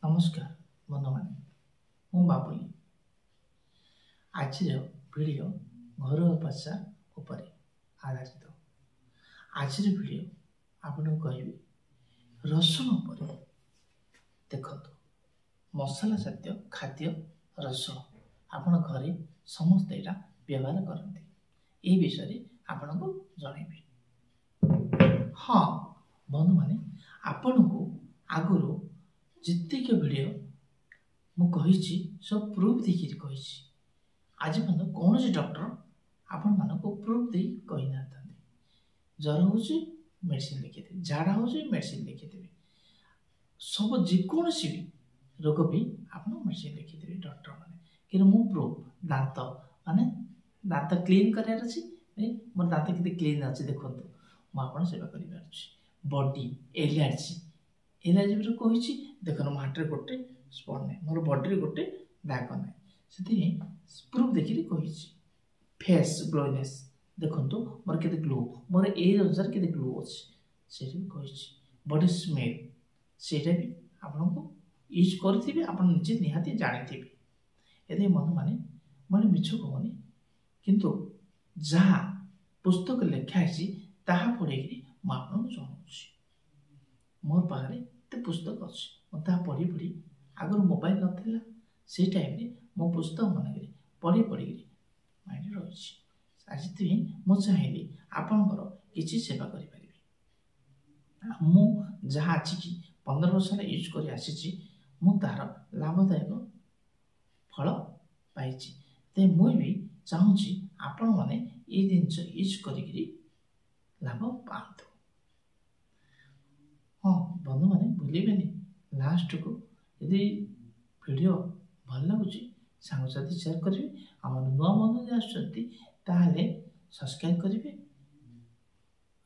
ନମସ୍କାର ବନ୍ଧୁମାନେ, ମୁଁ ବାବୁଲି। ଆଜିର ଭିଡ଼ିଓ ଘରୋଇ ଉପଚାର ଉପରେ ଆଧାରିତ। ଆଜିର ଭିଡ଼ିଓ ଆପଣଙ୍କୁ କହିବି ରସୁଣ ଉପରେ। ଦେଖନ୍ତୁ, ମସଲା ଜାତୀୟ ଖାଦ୍ୟ ରସୁଣ ଆପଣ ଘରେ ସମସ୍ତେ ଏଇଟା ବ୍ୟବହାର କରନ୍ତି। ଏହି ବିଷୟରେ ଆପଣଙ୍କୁ ଜଣାଇବି। ହଁ ବନ୍ଧୁମାନେ, ଆପଣଙ୍କୁ ଆଗରୁ ଯେତିକି ଭିଡ଼ିଓ ମୁଁ କହିଛି ସବୁ ପ୍ରୁଫ୍ ଦେଇକିରି କହିଛି। ଆଜି ପର୍ଯ୍ୟନ୍ତ କୌଣସି ଡକ୍ଟର ଆପଣମାନଙ୍କୁ ପ୍ରୁଫ୍ ଦେଇ କହିନଥାନ୍ତି। ଜ୍ୱର ହେଉଛି ମେଡ଼ିସିନ ଲେଖିଦେବେ, ଝାଡ଼ା ହେଉଛି ମେଡ଼ିସିନ ଲେଖିଦେବେ, ସବୁ ଯେକୌଣସି ବି ରୋଗ ବି ଆପଣ ମେଡ଼ିସିନ ଲେଖିଦେବେ ଡକ୍ଟରମାନେ। କିନ୍ତୁ ମୁଁ ପ୍ରୁଫ୍, ଦାନ୍ତ ମାନେ ଦାନ୍ତ କ୍ଲିନ୍ କରିବାର ଅଛି, ମୋର ଦାନ୍ତ କେତେ କ୍ଲିନ୍ ଅଛି ଦେଖନ୍ତୁ, ମୁଁ ଆପଣ ସେବା କରିପାରୁଛି। ବଡି ଏଲର୍ଜି, ଏଲର୍ଜି କହିଛି ଦେଖନ୍ତୁ, ମୋ ହାତରେ ଗୋଟେ ସ୍ପଟ୍ ନାହିଁ, ମୋର ବଡିରେ ଗୋଟେ ଦାଗ ନାହିଁ, ସେଥିପାଇଁ ପ୍ରୁଫ୍ ଦେଖିକି କହିଛି। ଫେସ୍ ଗ୍ଲୋନେସ୍ ଦେଖନ୍ତୁ, ମୋର କେତେ ଗ୍ଲୋ, ମୋର ଏଜ୍ ଅନୁସାରେ କେତେ ଗ୍ଲୋ ଅଛି ସେଇଟା ବି କହିଛି। ବଡି ସ୍ମେଲ୍ ସେଇଟା ବି ଆପଣଙ୍କୁ ୟୁଜ୍ କରିଥିବେ, ଆପଣ ନିଜେ ନିହାତି ଜାଣିଥିବେ। ଏଥିପାଇଁ ବନ୍ଧୁମାନେ, ମାନେ ମିଛ କହୁନି, କିନ୍ତୁ ଯାହା ପୁସ୍ତକ ଲେଖା ହେଇଛି ତାହା ପଢ଼ିକିରି ମୁଁ ଆପଣଙ୍କୁ ଜଣାଉଛି। ମୋର ପାଖରେ ଏତେ ପୁସ୍ତକ ଅଛି, ମୁଁ ତାହା ପଢ଼ି ପଢ଼ି, ଆଗରୁ ମୋବାଇଲ ନଥିଲା ସେଇ ଟାଇମ୍ରେ ମୋ ପୁସ୍ତକ ମାନଙ୍କରେ ପଢ଼ି ପଢ଼ିକିରି ମାଇଣ୍ଡରେ ରହିଛି। ଆଜି ମୁଁ ଚାହିଁଲି ଆପଣଙ୍କର କିଛି ସେବା କରିପାରିବି। ମୁଁ ଯାହା ଆଜିକି 15 ବର୍ଷ ହେଲା ୟୁଜ୍ କରି ଆସିଛି, ମୁଁ ତାହାର ଲାଭଦାୟକ ଫଳ ପାଇଛି। ତେଣୁ ମୁଁ ବି ଚାହୁଁଛି ଆପଣମାନେ ଏଇ ଜିନିଷ ୟୁଜ୍ କରିକିରି ଲାଭ ପାଆନ୍ତୁ। ହଁ ବନ୍ଧୁମାନେ, ଭୁଲିବେନି, ଲାଷ୍ଟକୁ ଯଦି ଭିଡ଼ିଓ ଭଲ ଲାଗୁଛି ସାଙ୍ଗସାଥି ସେୟାର କରିବେ। ଆମର ନୂଆ ବନ୍ଧୁ ଯଦି ଆସୁଛନ୍ତି ତାହେଲେ ସବସ୍କ୍ରାଇବ୍ କରିବେ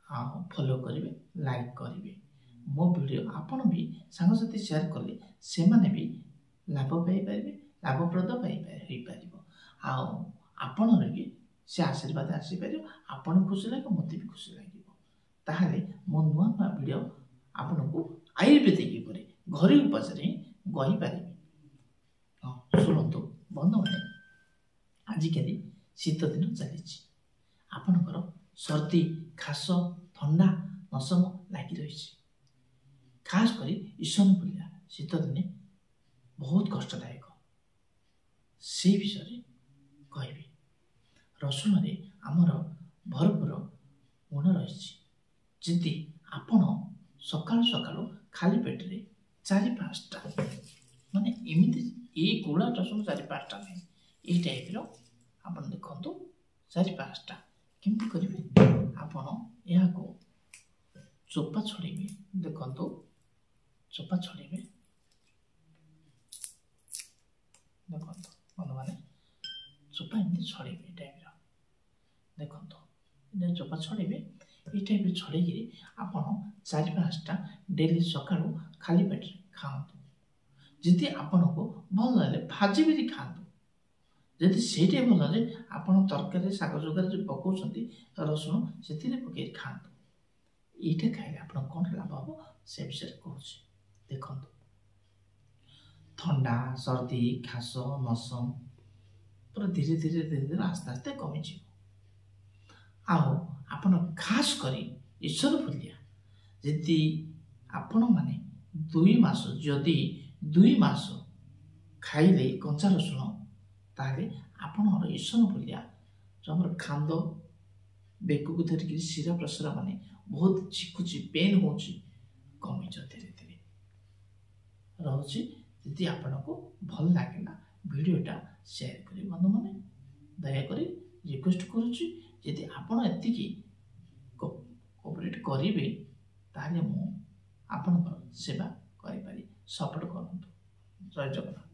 ଆଉ ଫଲୋ କରିବେ, ଲାଇକ୍ କରିବେ। ମୋ ଭିଡ଼ିଓ ଆପଣ ବି ସାଙ୍ଗସାଥି ସେୟାର କଲେ ସେମାନେ ବି ଲାଭ ପାଇପାରିବେ, ଲାଭପ୍ରଦ ହେଇପାରିବ, ଆଉ ଆପଣର ବି ସେ ଆଶୀର୍ବାଦ ଆସିପାରିବ। ଆପଣ ଖୁସି ଲାଗିବ, ମୋତେ ବି ଖୁସି ଲାଗିବ। ତାହେଲେ ମୋ ନୂଆ ନୂଆ ଭିଡ଼ିଓ ଆପଣଙ୍କୁ ଆୟୁର୍ବେଦିକ ଉପରେ ଘରୋଇ ଉପଚାର ହିଁ କହିପାରିବି। ହଁ ଶୁଣନ୍ତୁ ବନ୍ଧୁମାନେ, ଆଜିକାଲି ଶୀତ ଦିନ ଚାଲିଛି, ଆପଣଙ୍କର ସର୍ଦ୍ଦି, ଖାସ, ଥଣ୍ଡା, ନସମ ଲାଗି ରହିଛି। ଖାସ କରି ଇସନଫୁଲିଆ ଶୀତ ଦିନେ ବହୁତ କଷ୍ଟଦାୟକ, ସେଇ ବିଷୟରେ କହିବି। ରସୁଣରେ ଆମର ଭରପୁର ଗୁଣ ରହିଛି। ଯଦି ଆପଣ ସକାଳୁ ସକାଳୁ ଖାଲି ପେଟରେ 4 5ଟା, ମାନେ ଏମିତି ଏଇ ଗୁଳା ରସୁଣ 4 5ଟା ନାହିଁ, ଏଇ ଟାଇପ୍ର ଆପଣ ଦେଖନ୍ତୁ 4 5ଟା କେମିତି କରିବେ। ଆପଣ ଏହାକୁ ଚୋପା ଛଡ଼େଇବେ, ଦେଖନ୍ତୁ ଚୋପା ଛଡ଼େଇବେ, ଦେଖନ୍ତୁ ବନ୍ଧୁମାନେ, ଚୋପା ଏମିତି ଛଡ଼େଇବେ ଏଇ ଟାଇପ୍ର, ଦେଖନ୍ତୁ ଚୋପା ଛଡ଼େଇବେ ଏଇ ଟାଇପ୍ର ଛଡ଼େଇକିରି ଆପଣ 4 5ଟା ଡେଲି ସକାଳୁ ଖାଲି ପେଟରେ ଖାଆନ୍ତୁ। ଯଦି ଆପଣଙ୍କୁ ଭଲ ଲାଗିଲେ ଭାଜି ବି ଖାଆନ୍ତୁ, ଯଦି ସେଇଟା ଭଲ ଲାଗେ ଆପଣ ତରକାରୀରେ ଶାଗ ଯୋଗାରେ ଯେଉଁ ପକାଉଛନ୍ତି ରସୁଣ ସେଥିରେ ପକାଇ ଖାଆନ୍ତୁ। ଏଇଟା ଖାଇଲେ ଆପଣ କ'ଣ ଲାଭ ହେବ ସେ ବିଷୟରେ କହୁଛି। ଦେଖନ୍ତୁ, ଥଣ୍ଡା, ସର୍ଦ୍ଦି, ଖାସ, ନସମ ପୁରା ଧୀରେ ଧୀରେ ଧୀରେ ଧୀରେ ଆସ୍ତେ ଆସ୍ତେ କମିଯିବ। ଆଉ ଆପଣ ଖାସ କରି ଇସନଫୁଲିଆ ଯଦି ଆପଣମାନେ 2 ମାସ, ଯଦି 2 ମାସ ଖାଇଲେ କଞ୍ଚା ରସୁଣ, ତାହେଲେ ଆପଣଙ୍କର ଇସନଫୁଲିଆ ଯେଉଁ ଆମର ଖାନ୍ଦ ବେକକୁ ଧରିକିରି ଶିରା ପ୍ରଶିରା ମାନେ ବହୁତ ଝିକୁଛି, ପେନ୍ ହେଉଛି, କମିଯିବ ଧୀରେ ଧୀରେ ରହୁଛି। ଯଦି ଆପଣଙ୍କୁ ଭଲ ଲାଗିଲା ଭିଡ଼ିଓଟା ସେୟାର କରିବେ ବନ୍ଧୁମାନେ, ଦୟାକରି ରିକ୍ୱେଷ୍ଟ କରୁଛି। ଯଦି ଆପଣ ଏତିକି କୋଅପରେଟ୍ କରିବେ ତାହେଲେ ମୁଁ ଆପଣଙ୍କର ସେବା କରିପାରିବି। ସପୋର୍ଟ କରନ୍ତୁ। ଜୟ ଜଗନ୍ନାଥ।